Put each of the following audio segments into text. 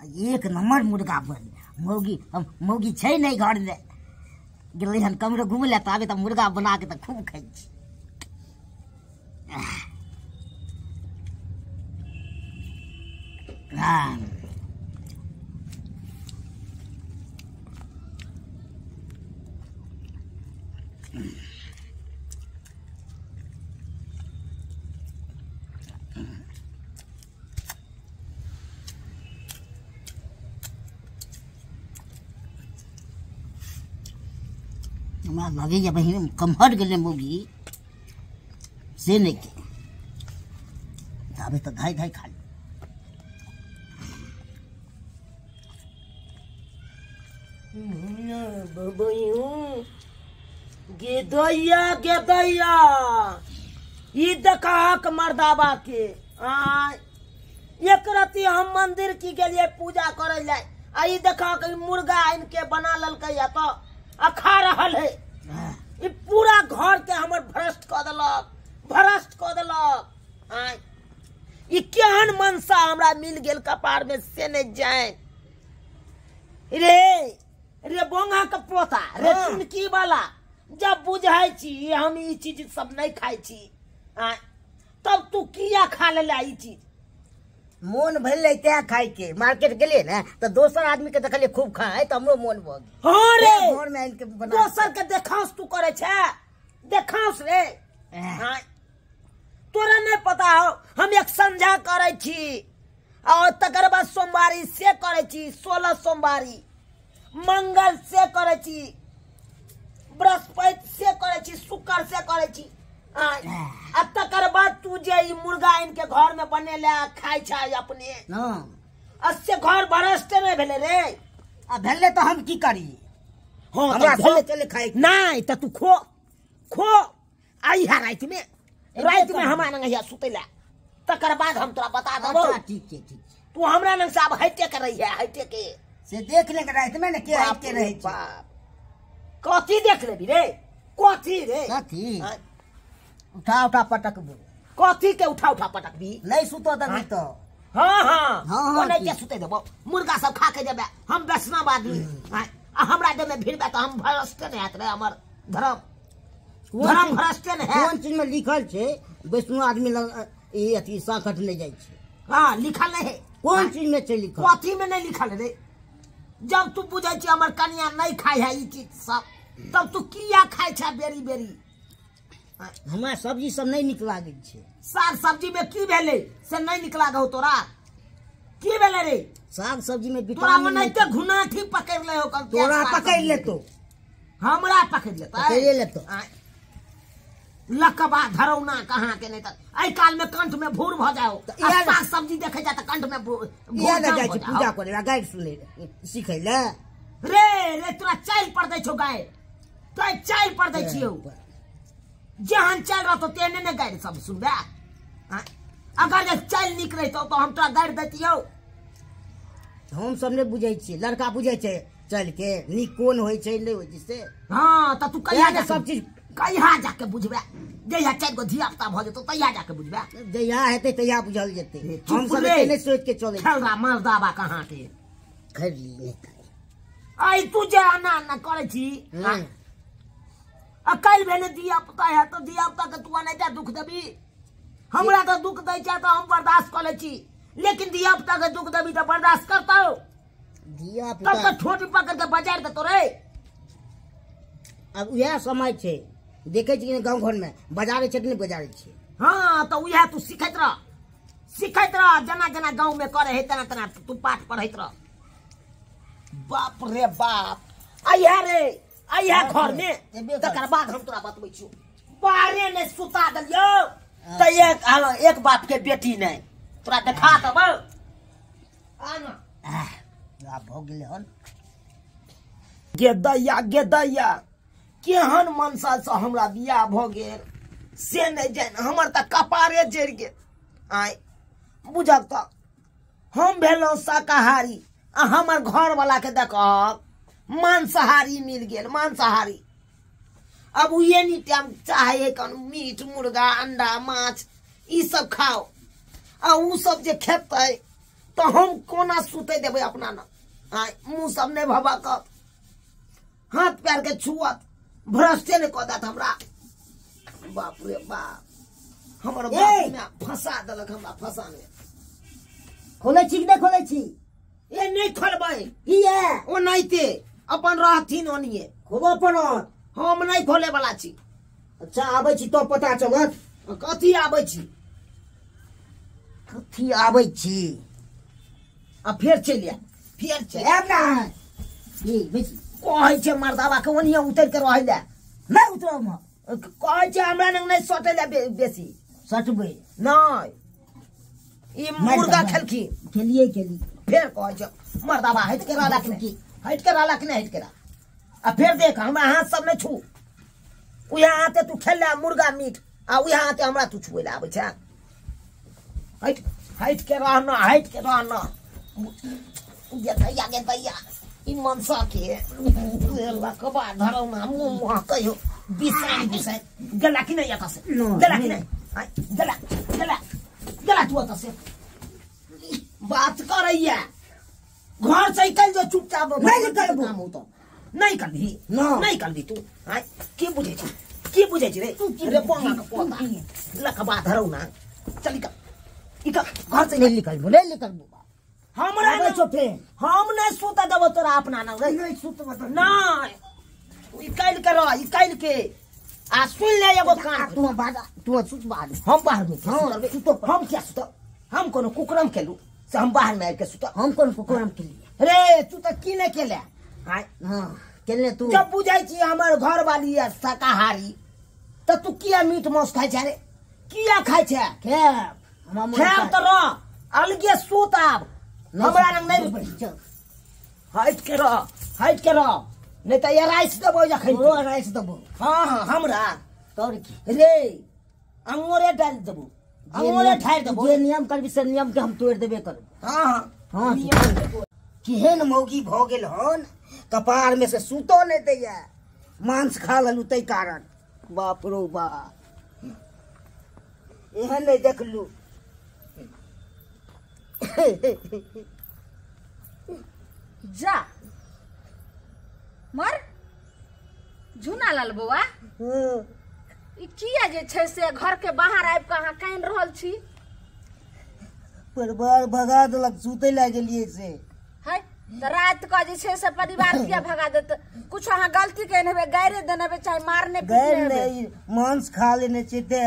एक नंबर मुर्गा बन मौगी हम मौगी छै नहीं घर में गेलै हन कमरो घूमै लए तऽ आबे तऽ मुर्गा बना के तऽ खूब खाइ छी। हाँ हमरा लगैए बहिन कमहर गेलै मौगी से नहीं के आबे तऽ धाइ धाइ खा ली। गेदैया गेदैया ई देखहक मर्दाबा के आ एक रति हम मंदिर की गेलियै पूजा करे ले आ ई देखहक मुर्गा आनि के बना लेलकै या तो आ खा रहल है। ई पूरा घर के हमर भ्रष्ट कऽ देलक भ्रष्ट कऽ देलक। आ ई केहन मनसा हमरा मिल गेल कपार में से नहीं जाए। रे रे बोंगा के पोता रे चुनकी वाला जब बुझाई छी हम ई चीज सब नहीं खाई छी तब तू किया खा लेला ई चीज? मोन भेलै तैं खाइ के। मार्केट गेलियै ने तऽ दोसर आदमी के देखलियै खूब खाइ तऽ हमरो मोन भऽ गेल। हाँ रे घर में आनि के बना दोसर के देखांस तू करे छै देखांस रे। हाँ तोरा नहीं पता हो हम एक संझा करे छी और तकर बाद सोमवारी से करे छी 16 सोमवारी मंगल से करे छी बृहस्पति से करे छी शुक्र से करे छी आ तकर बाद तू जे ई मुर्गा आनि के घर में बनेला खाइ छै अपने आ से घर भ्रष्ट नहीं भेलै रे। आ भेलै तऽ हम की करी? हाँ हमरा भेलै चले खाइ नहीं तऽ तू खो खो आई है राति में राति में हमरा नंग हिया सुतैला तकर बाद हम तोरा बता देबौ। ठीक छै ठीक छै तू हमरा नंग से आब हटे के रही है हटे के से देख ले के राति में ने के हट के रहै छै। कथी देख लेबी रे कथी रे? कथी उठा उठा पटकबो। कथी के उठा उठा पटकबी? नहीं सुतो देबी तो। हाँ हाँ हाँ नहीं के सुते देबो मुर्गा सब खा के जेबे हम वैष्णव आदमी आ हमरा देह में भिड़बे तऽ हम भ्रष्ट नहीं हैत रे हमर धर्म धर्म भ्रष्ट नहीं है। कोन चीज में लिखल छै वैष्णव आदमी लग ई अथी साकट नहीं जाइ छै? हाँ लिखल नहीं है। कोन चीज में छै लिखल? कथी में नहीं लिखल रे? जब तू बुझै छी हमर कनिया नहीं खाइ है ई चीज सब तब तू किया खाइ छै बेरी बेरी? हमरा सब्जी सब नहीं निक लागै छै। साग सब्जी में की भेलै से नहीं निक लागौ तोरा? की भेलै रे? साग सब्जी में तोरा मनाइते घुनाठी पकड़ ले हो तोरा पकड़ लेतो हमरा पकड़ लेतो पकड़ लेतो लकबा धरौना कहाँ के नहीं त एहि काल में कंठ में भूर भ जाओ। साग सब्जी देखे जा त कंठ में भूर जाइ छै पूजा करे ला गारि सुनै सिखै ले रे रे तोरा चाइल पर दै छौ गाय तोरा चाइल पर दै छियौ जेहन चाइल रहतो तेहने ने गारि सब सुनबे। अगर जे चाइल निक रहितौ तो हम तोरा गारि दैतियौ। हम सब नहि बुझै छियै लड़का बुझै छै चाइल के नीक कोन होइ छै नहि होइ छै से। हाँ तऽ तू कहिया ने सब चीज कहिया जाके बुझबे? जहिया 4 गो धिया पुता भऽ जेतौ तहिया जाके बुझबे। जहिया हेतै तहिया बुझल जेतै। हम सब एते नहि सोचि के चलै। खेलरा मर्दाबा कहाँ के खैर ली आई तू जे आना आना करै छी आ काल्हि भेने धिया पुता है तऽ धिया पुता के तू एनाहिते दुख देबी? हमरा तऽ दुख दै छै तऽ हम बर्दाश्त कऽ लै छी लेकिन धिया पुता के दुख देबी तऽ बर्दाश्त करतौ? धिया पुता तब तऽ ठोटी पकड़ के बजार देतौ रे। आब उएह समय छै देखै छी गाँव घर में बजारै छै कि नहि बजारै छै? हाँ तऽ उएह तू सिखैत रह सिखैत रह जेना जेना गाँव में करे है तेना तेना तू पाठ पढ़ैत रह। बाप रे बाप अइहा रे अइहा घर में तकर बाद हम तोरा बतबै छियौ। बाहरे नहि सुता देलियौ तऽ एक बाप के बेटी नहि तोरा देखा देबौ। आना आब भऽ गेलै हन। गेदैया गेदैया केहन मनसा से हमरा बियाह भऽ गेल से नहि जानि हमर तऽ कपारे जरि गेल। आइ बुझक तऽ हम भेलहुँ शाकाहारी आ हमर घरवाला के देखहक मांसाहारी मिल गेल मांसाहारी। अब उ एनी टाइम चाहे कन मीट मुर्गा अंडा माछ ई सब खाओ आ उ सब जे खेतै त तो हम कोना सुते देबै अपना न। आय मुँह सब नहीं भबकत, हाथ पैर के छुअत, भ्रष्टे नहीं कऽ देत हमरा। बाप रे बाप, हमर बाप ने फंसा देलक हमरा फंसा में। खोलै छी कि नहीं खोलै छी? ए नहीं खोलबै। किया? ओनाहिते अपन रहथिन ओनिये। खोलऽ पड़त। हम नहीं खोले वाला छी। अच्छा आबै छी तो पता चलत। कथी आबै छी? कथी आबै छी? आ फेर चलि आयब, फेर चलि आयब ना। ई बेसी कहै छै मर्दाबा के ओनिये उतरि के रहै लए। नहीं उतरब हम। कहै छै हमरा लग नहीं सटै लए बेसी। सटबै नहीं। ई मुर्गा खेलखिन। खेलिए खेली। फेर कहै छै मर्दाबा हटि के रहलक नहि, हटि के रहलक नहि, हटि के रह। आ फेर देख हमरा हाथ सब नहीं छू। उएह हाथे तू खेल ले मुर्गा मीट, आ उएह हाथे हमरा तू छुए लए आबै छै। हटि हटि के रहना, हटि के रहना। गे दैया गे दैया, ई मनसा के लकबा धरौना मुँह मुँह कहियो बिसाइन बिसाइन गेला कि नहीं एतऽ से? गेला कि नहीं? गेला गेला गेला तू एतऽ से। बात करैया घर से निकल जो चुपचाप। नहीं निकलबो। काम होतो नहीं करबी, नहीं करबी तू। आय की बुझै छी, की बुझै छी रे? रे पोंगा के पोता लकबा धरौना। चल निकल निकल घर से। नहीं निकलबो, नहीं निकलबो। हमरा आबै छौ फेर। हम नहीं सुतऽ देबो तोरा अपना लग रे। नहीं सुतबो तो नहीं। निकालि के रह, निकालि के। आ सुन ले एगो कान। तू बाहर, तू सुत बाहर। हम बाहर में हां सुतो। हम क्या सुतब? हम कोनो कुकरम खेलू से हम बाहर में आबि के सुतब? हम कोन कुकरम खेलिए रे? तू तऽ की नहीं खेले? हां खेलने तू। जब बुझै छी हमर घर वाली है शाकाहारी, तऽ तू किया मीट मांस खाइ छै रे? किया खाइ छै? खेब हमरा मोन खेब तऽ रह, अलगे सुत आब। हमरा लग नहीं। चल हटि के रह, हटि के रह, नहीं तऽ अराइस देबो जखन। तोरो अराइस देबो। हाँ हाँ हमरा तोर की रे अंगोरे डालि देबो, अंगोरे ठारि देबो। जे नियम करबी से नियम के हम तोड़ि देबे करब। हाँ हाँ हाँ। केहन मौगी भऽ गेल हन, कपार में से सुतो नहीं दैया, मांस खा लेलू ताहि कारण। बाप रो बाप, एहन नहीं देखलू। जा मर झुना लाल बौआ, ई किया जे छै से घर के बाहर आबि कऽ अहाँ कानि रहल छी? परिवार भगा देलक, सुतै लए गेलियै से। है तऽ राति कऽ जे छै से परिवार किया भगा देत? कुछ अहाँ गलती केने हेबै, गारि देने हेबै, चाहे मारने गैर नहीं, मांस खा लेने छै ते।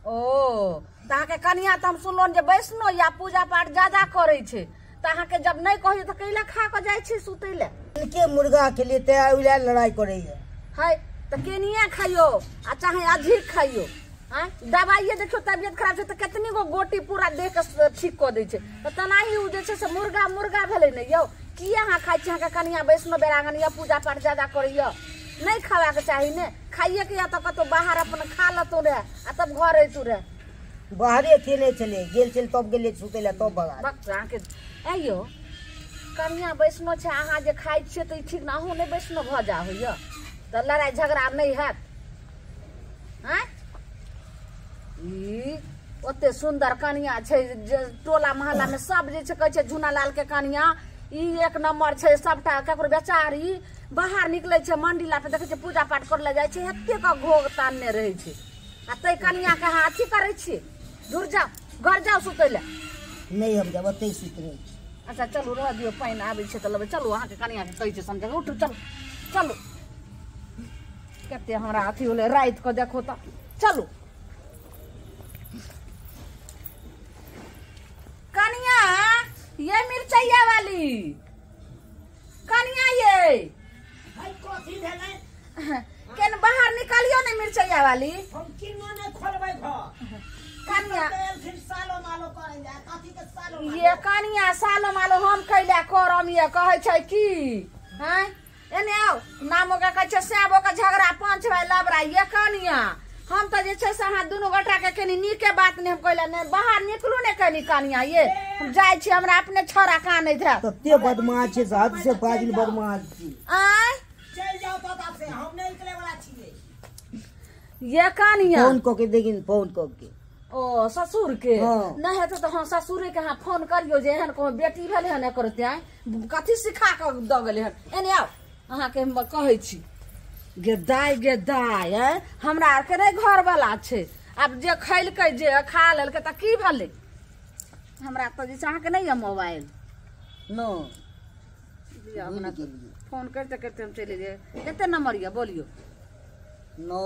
ओ तऽ अहाँके कनिया तऽ हम सुनलहुँ जे वैष्णो या पूजा पाठ ज्यादा करै छै, तऽ अहाँके जब नहि कहै तऽ कैला खा कऽ जाइ छी सुतै लए? के मुर्गा खेलियै ते ओहि लए लड़ाई करैया। है तऽ केनिया खाइयो आ चाहे अधिक खाइयो। आँय दवाइए देखियौ तबियत खराब छै तऽ कतनी गो गोटी पूरा देह के ठीक कऽ दै छै, तऽ तेनाही ओ जे छै से मुर्गा मुर्गा भेलै ने यौ। किया अहाँ खाइ छी? अहाँके कनिया वैष्णो बैरागन या पूजा पाठ ज्यादा करैया, नहीं खाबाके चाही ने। खाइएके या तऽ कतहु बाहर अपन खा लेतौ रहे आ तब घर अयतू रहे। बाहरे खेले छलै, गेल छलै तब गेलै सुतै लए तब भगा। अहाँके आइयो कनिया वैष्णो छै, अहाँ जे खाइ छियै तऽ ई ठीक ने? अहूँ नहि वैष्णो भऽ जा होइए तऽ लड़ाइ झगड़ा नहि हैत? आँय ई ओते सुन्दर कनिया छै जे टोला मोहल्लामे सब जे छै कहै छै झुना लाल के कनिया ई एक नंबर छै। सबटा ककरो बेचारी बाहर निकलै छै मंडी ला पे देखै छै पूजा पाठ करै लए जाइ छै, एतेक घोघ तानने रहै छै। आ तै कनिया के अहाँ अथी करै छियै? दूर जाउ, घर जाउ सुतै लए। नहीं हम जाब, ओतै सुति रहै छी। अच्छा चलू रह दियौ, पानि आबै छै तऽ लेबै। चलू अहाँके कनिया के कहै छै समझ, उठू चलू चलू। कते हमरा अथी होलै राति कऽ देखो तऽ। चलू कनिया, ये मिरचैया वाली कनिया, ये कथी भेलै? केन बाहर निकालियो ने मिरचैया वाली। हम किनो नहीं खोलबै घर। कनिया फिर सालो मालो करै जा, कथी के सालो मालो? ये कनिया सालो मालो हम कैला करम? ये कहै छै की हैं एने आओ, नाम ओकरा कहै छै सैबो के झगड़ा पांच भाई लबरा। ये कनिया हम तऽ जे छै से अहाँ दुनू गोटा के कनी नीके बात नहीं हम कहले ने बाहर निकलू ने कनी कनिया। ये हम जाइ छी, हमरा अपने छौड़ा कानैत हैत। तते बदमाश छै, हद से फाजिल बदमाश छी। आँय चलि जाउ तऽ से हम नहीं निकले वाला छियै। ये कनिया फोन कऽ के देखिन, फोन कऽ के। ओ ससुर के हाँ। नहि हेतै तऽ हम ससुरे के अहाँ फोन करियौ जे एहन कोनो बेटी भेलै हन एकर तें कथी सिखा कऽ दऽ गेलै हन। एने आउ, अहाँके हम कहै छी गे दाय गे दाय, आँय हमरा आरके नहि घरवला छै, आब जे खैलकै जे खा लेलकै तऽ की भेलै। हमरा तऽ जे छै अहाँके नहि यऽ मोबाइल? नो लिअ, भूलि अपना गेलियै। फोन करिते करिते हम चलि एलियै। कते नम्बर यऽ बोलियौ? 9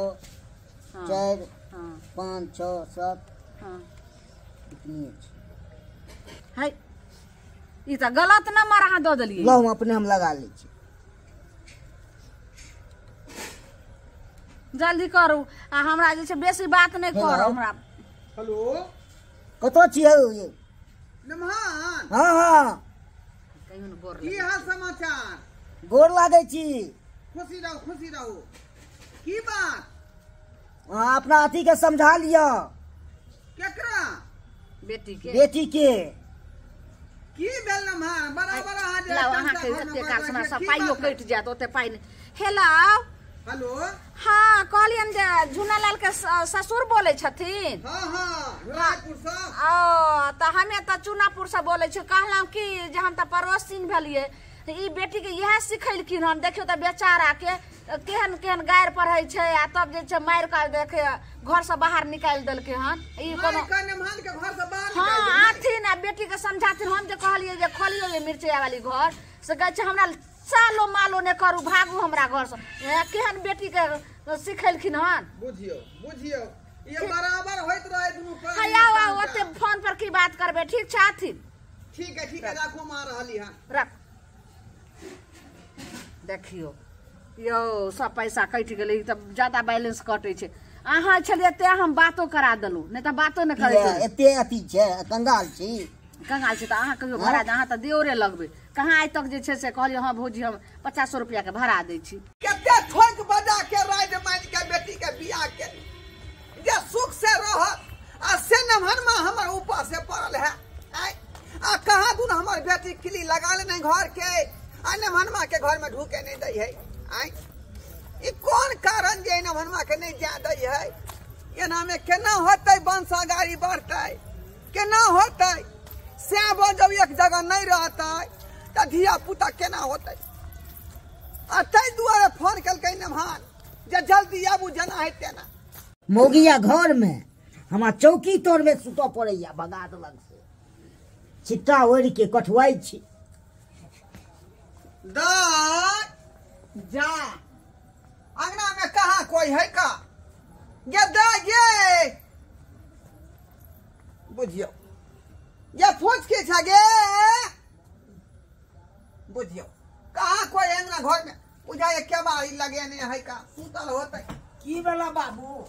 हाँ। 4 हाँ 5 6 7 हाँ इतनी छै। है ई तऽ गलत नंबर अहाँ दऽ देलियै। लौ हम अपने हम लगा लै छी। जल्दी करू आ हमरा जे छै बेसी बात नहि हेलो। करू हमरा। हेलो, कतऽ छियै यौ? नमहान। हाँ हाँ, कहियो ने गोर की हाल समाचार? गोर लागै छी। खुशी रहू, खुशी रहू। की बात? अहाँ अपना अथी के समझा लिअ। केकरा? बेटी के। बेटी के। की भेल नमहान? बराबर अहाँ जे लाउ टंटा अहाँके घरमे एते काज बैसल हमरा छियै, सब की पाइयो बात है? कटि जायत, ओते पाइ नहि। Hello hello. हाँ कहलियनि जे झूनालाल के ससुर बोलै छथिन? हाँ हाँ, रायपुर से। ओ तऽ हमे तऽ चूनापुर से बोलै छी। कहलहुँ कि जे हम तऽ पड़ोसिन भेलियै, ई बेटी के इएह सिखेलखिन हन। देखियौ तऽ बेचारा के केहन केहन गारि पढ़ै छै आ तब जे छै मारि कऽ देखे घर से बाहर निकालि देलकै हन। ई कोनो मारि कऽ नमहान के घर से बाहर हाँ निकालि देलकै। आथिन आ बेटी के समझाथिन। हम जे कहलियै जे खोलियौ ये मिरचैया वाली घर, से कहै छै हमरा सालो मालो नहि करू, भागू हमरा घर से। केहन बेटी के सिखेलखिन हन। बुझियौ बुझियौ, ये बराबर होइत रहे दुनू प्राणी। हाँ आउ आउ, ओते फोन पर की बात करबै। ठीक छै आथिन। ठीक है ठीक है, राखू, मार रहली हन। रख। देखियौ यौ सब पैसा कटि गेलै, ई तऽ ज्यादा बैलेंस कटै छै। अहाँ छलियै तें हम बातो करा देलहुँ, नहि तऽ बातो नहि करै किया छलियै। एते अथी छै, कंगाल छी? कंगाल छै तऽ अहाँ कहियो भाड़ा, अहाँ तऽ देओरे लगबै। कहाँ आइ तक जे छै से कहलियै हँ भौजी हम 50 रुपया के भाड़ा दै छी। कते ठोक बजा के राज मानि के बेटी के बियाह के जे सुख से रहत आ से नमहनमा हमर ऊपर से पड़ल है। आय आ कहाँ दून हमर बेटी किली लगा लेने घर के आ नमहनमा के घर में ढूके नहीं दै है। आय ई कोन कारण जे नमहनमा के नहीं जा दै है? एना में केना होतै वंशा गाड़ी बढ़तै, केना होतै? सैब जब एक जगह नहीं रहतै तऽ धिया पुता केना होतै? आ ताहि दुआरे फोन केलकै नमहान जे जल्दी आबू, जेना है तेना। मौगिया घर में हमरा चौकी तोर में सुतऽ पड़ैया, भगा देलक से छिट्टा ओढ़ि के कठुआइ छी। दाय जा अंगना में कहाँ कोई है का? गे दाय गे, बुझियौ ये फूस की छ गे, बुझियौ कहाँ कोई अंगना घर में बुझाए केबाड़ी लगेने है का, सुतल होतै। की भेला बाबू?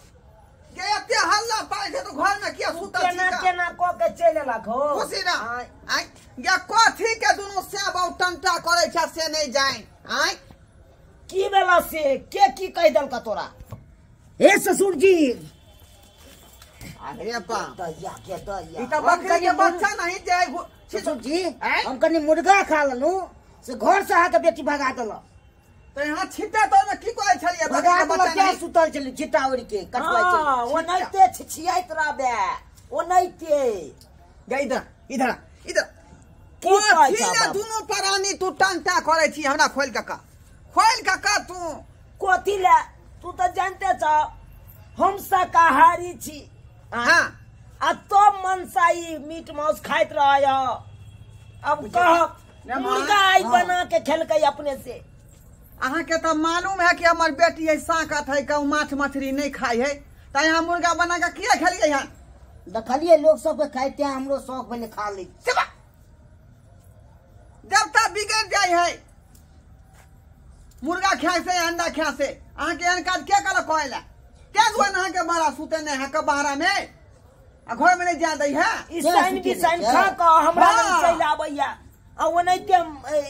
गे एते हल्ला पाइ छै तो घर में किया सुतल छी? केना का केना कऽ के चलि एलक हो? खुशी ना आँय। आँय गे कथी के दुनू सेब टंटा करै छै से नहीं जाए। आँय की भेला से के की कहि देलक तोरा? हे ससुर जी, अरे बाप दहिया के दहिया, ई तऽ बकरी के बच्चा नहीं जे ससुर जी आँय? हम कनि मुर्गा खा लेलहुँ से घर से अहाँके बेटी भगा देलक। तऽ यहाँ छिट्टा तोर में की कहै छलियै? भगा बकरी के देलक, बच्चा क्या नहीं। सुतल छलियै छिट्टा ओढ़ि के कटुआइ छलियै। हाँ, ओनाहिते छिछियाइत रहबे, ओनाहिते। गे इधर इधर इधर। की कहै कथी छह ले बाबू? दुनू प्राणी तू टंटा करै छी हमरा खोलि कऽ कह, खोलि कऽ कह तू कथी ले? तू तऽ जानते छह हम शाकाहारी छी। हाँ आ तो मनसाई मीट मांस खाइत रहे। अब कह मुर्गा आई बना के खेलकै अपने से। अहाँ के तऽ मालूम है कि हमर बेटी है साकत है, कहूँ माछ मछली नहीं खाइ है, तऽ यहाँ मुर्गा बना के किया खेलियै हन? देखलियै लोक सबके खाइते हमरो शौक भेलै खा लै। जब तक बिगड़ जाइ है मुर्गा खाए से अंडा खाए से, अहाँ के एहन काज के कहलक कहै लए? के दुआरे अहाँ के बड़ा सुते नहीं है के बाहरा में आ घर में नहीं जा दै है? ईसाइन बिसाइन खा कऽ हमरा लग चलि आबैया आ ओनाहिते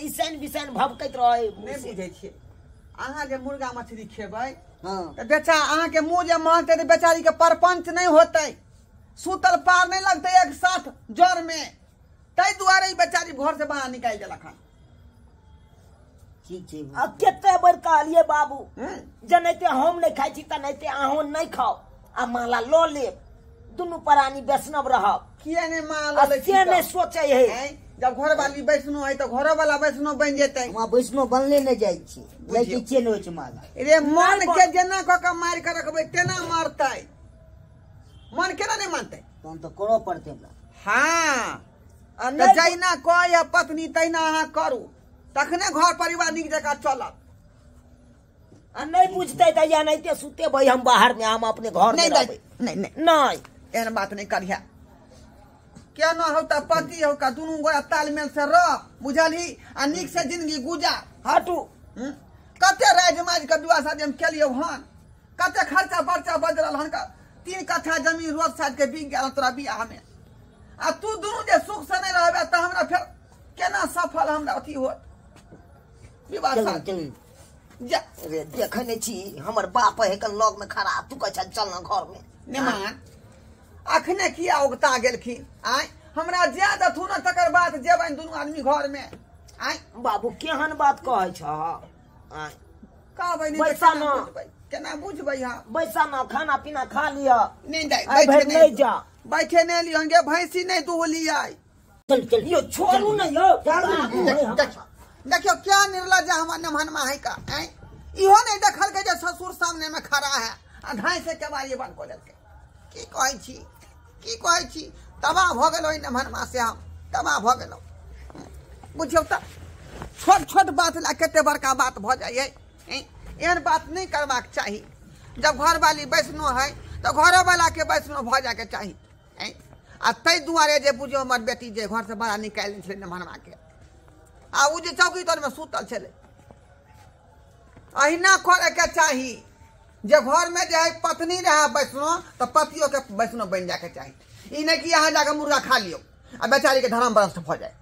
ईसाइन बिसाइन भभकैत रहै। नहि बुझै छियै अहाँ जे मुर्गा मछली खेबै हाँ तऽ बेचा अहाँ के मुँह जे महकतै तऽ बेचारी के परपंच नहीं होतै, सुतल पार नहीं लगतै एक साथ जर में, ताहि दुआरे ई बेचारी घर से बाहर निकालि देलक हन। ठीक छै। आ कते बेर कहलियै बाबू जेनाहिते हम नहि खाइ छी तेनाहिते अहूँ नहि खाउ आ माला लऽ लेब। दुनू प्राणी वैष्णव रहब। किया ने माँ आ से नहि सोचै है। जब घर वाली वैष्णो है तो घर वाला वैष्णो बन जेतै। वहाँ वैष्णो बनले नहि जाइ छै, लैके इच्छे नहि होइ छै माला। रे मन के जेना कऽ के मारि के रखबै तेना मारतै, मन केना नहि मानतै? तहन तऽ करऽ पड़तै हमरा। हाँ, तऽ जहिना कहै पत्नी तहिना अहाँ करू, तखने घर परिवार नीक जकाँ चलत। आ नहि बुझतै तऽ एनाहिते सुतेबै हम बाहर में, हम अपने घर में रहबै। नहीं नहीं नहीं, एहन बात नहीं करिहे। क्या न हो तऽ पति हो का दुनू गोरा तालमेल से रह, बुझलही? आ नीक से जिंदगी गुजार। हटू। कते राज माज के विवाह शादी हम केलियौ हन, कते खर्चा बर्चा बजरल हन, 3 कट्ठा जमीन रोड साइड के बिक गेल तोरा बियाह में। आ तू दुनू जे सुख से नहीं रहबे तऽ हमरा फेर केना सफल हमरा अथी होत विवाह शादी? जा रे, देखै नहि छी हमर बाप है कल लग में खड़ा, तू कहै छ चल ना घर में। निमान अखने किया उगता गेलखिन? आय हमरा जाय देथु न तकर बाद जेबनि दुनू आदमी घर में। आय बाबू केहन बात कहै छ? आय कहबै नहि बैसा न, केना बुझबै? हाँ बैसा न, खाना पीना खा लिअ। नहि दाइ, बैठे नहि जा, बैठे नहि लिअ गे, भैंसी नहि दुहलियै। चल चल यो छोड़ू न यो। देखियो क्या निर्लज हमर नमहनमा है का। आय इहो नहीं देखल के जे ससुर सामने में खड़ा है आ धाई से केवाड़ी बंद कऽ देलकै। की कहै छी, की कहै छी? तबाह भऽ गेलहुँ ओहि नमहनमा से, हम तबाह भऽ गेलहुँ। बुझियौ तऽ छोट छोट बात लए कते बड़का बात भऽ जाइ है। एहन बात नहि करबाक चाही। जब घरवाली वैष्णो है तऽ घरोवाला के वैष्णो भऽ जायके चाही। आ ताहि दुआरे जे बुझियौ हमर बेटी जे घरसँ बड़ा निकालि दै छलै नमहनमा के, आ ओ जे चौकी तरमे सुतल छलै। अहिना करैके चाही जे घर में जे है पत्नी रहे वैष्णो तऽ पतियो के वैष्णो बनि जायके चाही। ई नहि कि अहाँ जाके मुर्गा खा लियौ आ बेचारी के धर्म भ्रष्ट भऽ जाय।